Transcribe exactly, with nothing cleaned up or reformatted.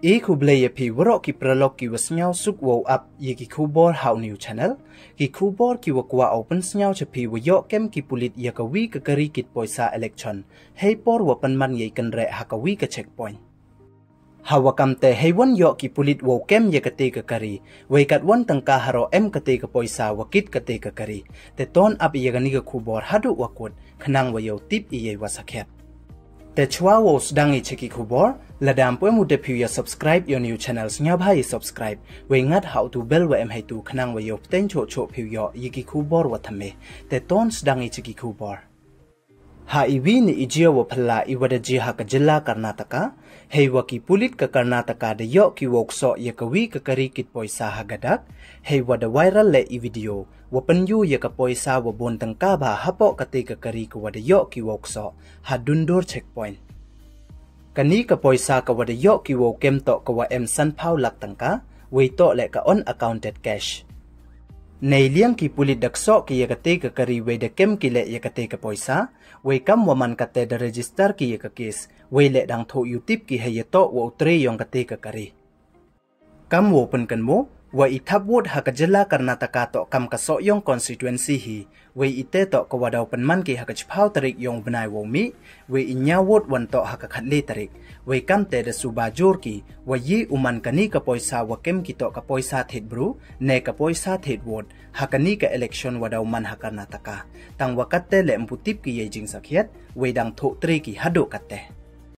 E khublei ya phi waroh ki paralok ki wa sniawsuk wow ap ya ki khubor ha u new channel. Ki khubor ki wa kwah u pynsniaw cha phi wa yoh kem ki pulit ya ka wi ka kari kit poisa election, hei por wa pynman yei kynreh ha ka wi ka checkpoint. Ha wa kam te hei wan yoh ki pulit wow kem ya kate ka kari, wei kat wan tyngka haroh em kate ka poisa wa kit kate ka kari. Te ton ap ya kani ka khubor haduh wa kut, khnang wa yow tip i yei wa sakhiat. Te chwa wow sdang i cha ki khubor, lada ym pu em u dep phi u ya subscribe ya u new channel, sniawbha i subscribe, wei ngat ha u tu bell wa em hei tu, khnang wa yow pteng choh choh phi u yoh ya ki khubor wa thymme. Te ton sdang i cha ki khubor. Ha i wi ni i jia wa phylla i wa da jia ha ka jylla Karnataka, hei wa ki pulit ka Karnataka da yoh ki wow ksoh ya ka wi ka kari kit poisa ha Gadag, hei wa da viral le i video wa pynyu ya ka poisa wa bun tyngka bha hapoh kate ka kari ka wa da yoh ki wow ksoh ha Dundur checkpoint. Kani ka poisa ka wa da yoh ki wow kem toh ka wa em sanphaw lak tyngka, wei toh le ka unaccounted cash. Nei liang ki pulit da ksoh ki ya kate ka kari wei da kem ki le ya kate ka poisa, wei kam wa man kate da register ki ya ka case, wei le dang thoh u tip ki hei ya toh wa u tre yong kate ka kari. Kam wow pynkynmaw, wa i thap vote ha ka jylla Karnataka toh kam ka Sohiong constituency hi, wei i te toh ka wa daw pynman ki ha ka chiphaw tarik yong u bnai wow mih, wei i nia vote wan toh ha ka khatle tarik, wei kam te da suba jur ki wa yi u man kani ka poisa wa kem ki toh ka poisa thied bru, ne ka poisa thied vote, ha kani ka election wa daw man ha Karnataka. Tang wa kat te le ym pu tip ki yei jingsakhiat, wei dang thoh tre ki haduh kat te.